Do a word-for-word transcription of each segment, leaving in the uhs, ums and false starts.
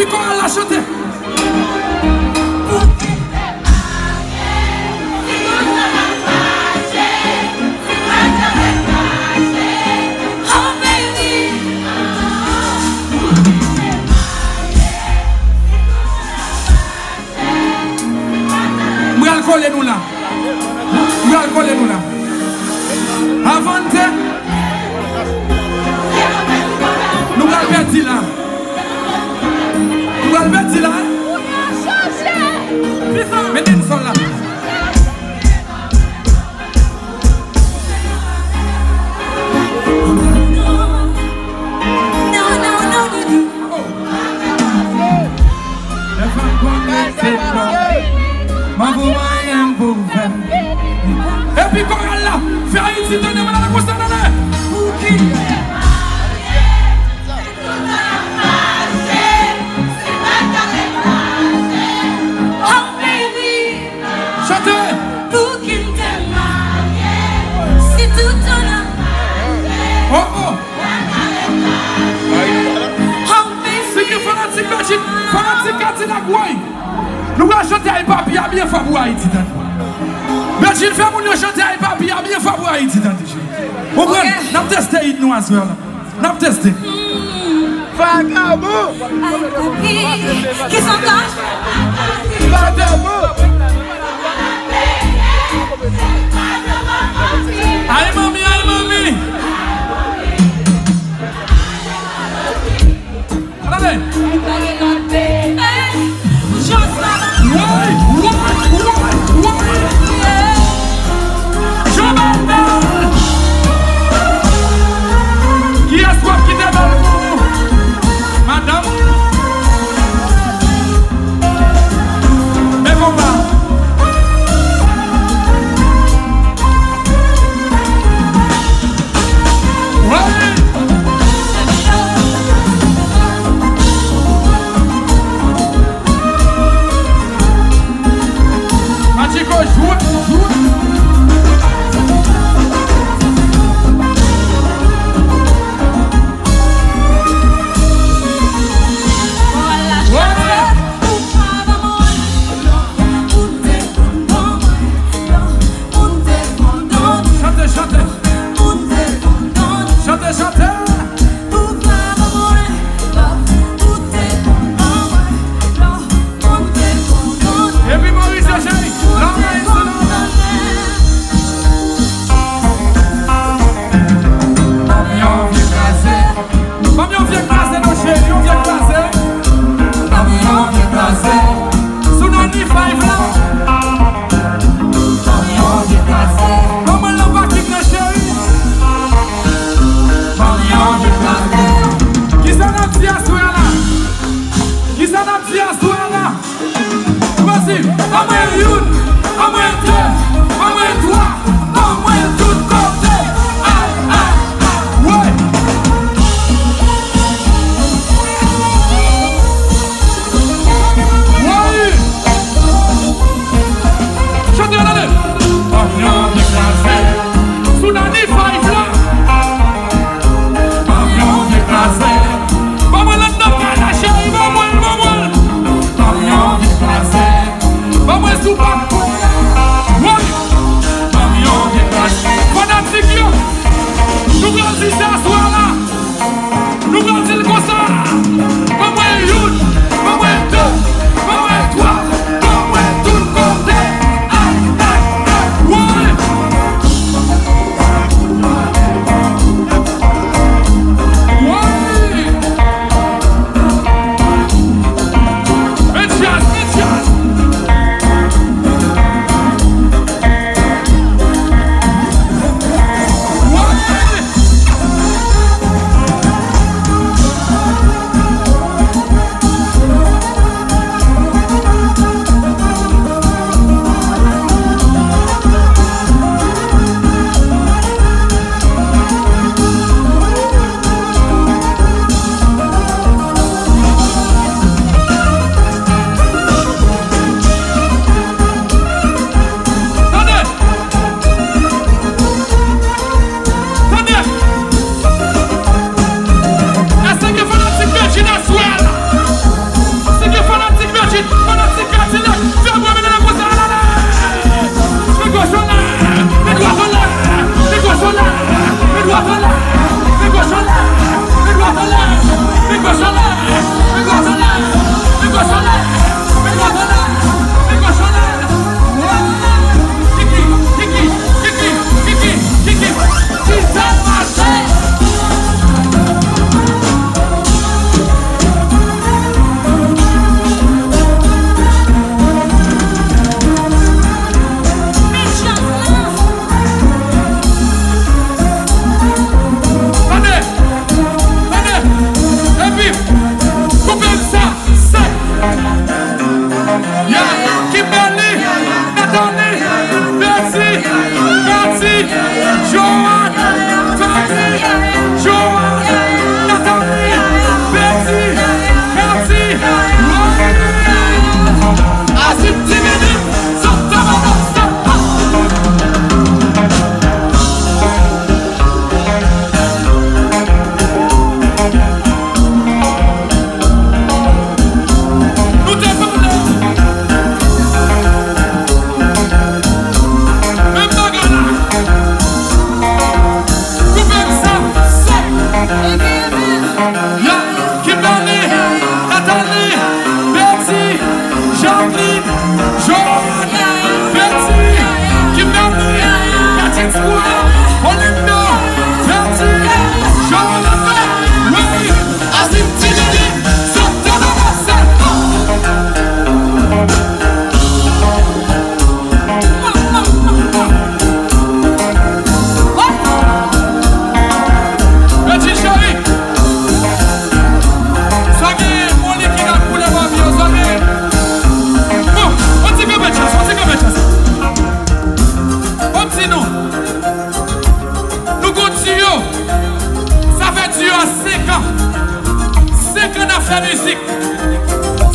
Koral la chante. M pral kole nou la. M pral kole nou la. Avante. Nou pral pèdi la. Nou pral pèdi la. Mete n sòl la. Lè fanm kòmanse bon, m ap voye mwayen pou fè. Epi koral la, fè Ayiti tande, mwen la konsa, tande. Pou ki Chante! Pou ki m te marye, si tout tan ap pase. Oh, oh! Oh, baby. Si gen fanatik Bedjine, fanatik Kadilak, woy! Nou pral chante ay papi a byen fò pou Ayiti tande. Bedjine fè moun yo chante ay papi a byen fò pou Ayiti tande, cheri. Ou konprann? Ok. N ap teste hit nou aswè la. N ap teste. Vagabon! Ay papi, kisa w ka fè? Vagabon! Ay manmi, ay manmi! Tande! Woy, woy, woy, woy! Jean Baldal! Kiyès w ap kite bal pou ou? Madanm? Men konpa. Woy!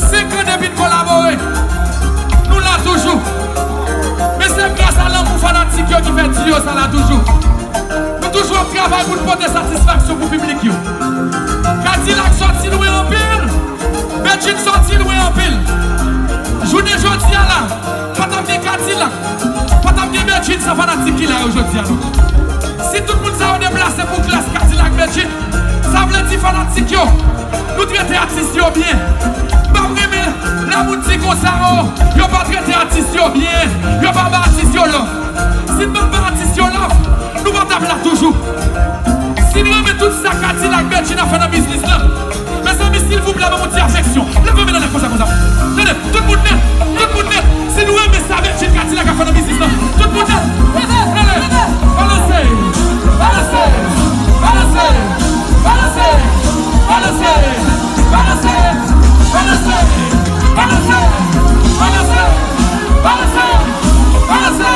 Senk an depi n kolabore. Nou la toujou. Men se gras a lanmou fanatik yo ki fè trio sa la toujou. Nou toujou ap travay pou n pote satisfaksyon pou piblik yo. Kadilak sòti lwen anpil. Bedjine sòti lwen anpil. Jounen jodi a la, pa t ap gen Kadilak, pa t ap gen Bedjine san fanatik ki la yo jodi a non. Si tout moun sa yo deplase pou Klass, Kadilak, Bedjine, sa vle di fanatik yo, nou trete atis yo byen. M pa renmen lè moun di konsa, o, yo pa trete atis yo byen, yo pa ba atis yo love. Si n pa t ba atis yo love, nou pa t ap la toujou. Si n renmen tout sa Kadilak, Bedjine ap fè nan biznis lan, mezanmi, silvouplè, ban m yon ti afeksyon. Leve men nan lè konsa, konsa. Tande, tout moun nèt, tout moun nèt. Si nou renmen sa Bedjine, Kadilak ap fè nan biznis lan, tout moun nèt. Tande, balanse, balanse, balanse, balanse, balanse, balanse, balanse, balanse, balanse, balanse, balanse, balanse.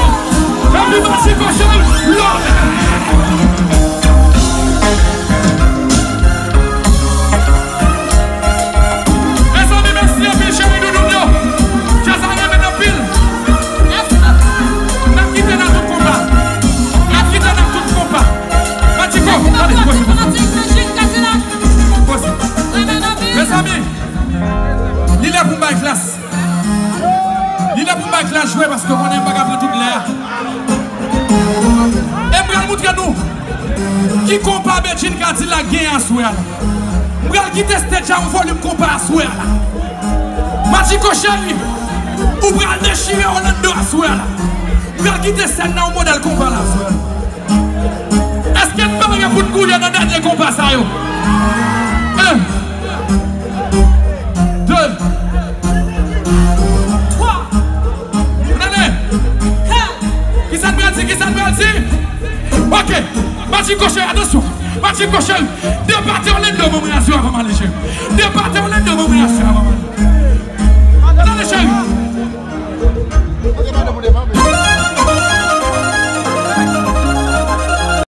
Epi Machiko Cheri, lòd. Mezanmi, mèsi anpil, cheri doudou m yo. Djaz la renmen anpil. N ap kite nan tout konpa. N ap kite nan tout konpa. Machiko, tande, poze, poze. Poze. Mezanmi, li lè pou m bay Klass. Li lè pou m bay Klass jwe paske w konnen m pa ka pran tout lè a. E m pral moutre nou ki konpa Bedjine Kadilak genyen aswè a la. M pral kite stage a yon volim konpa aswè a la. Machiko Cheri, ou pral dechire Orlando aswè a la. M pral kite sèn nan yon modèl konpa la aswè a la. Èske n pare pou n gouye nan dènye konpa sa yo? En, de, twa. N ale. Kisa n pral di? Kisa n pral di? Ok. Machiko Cheri, atansyon. Machiko Cheri, depate Orlando, ban mwen aswè avan m ale, cheri. Depate Orlando, ban mwen aswè avan m ale. N ale, cheri.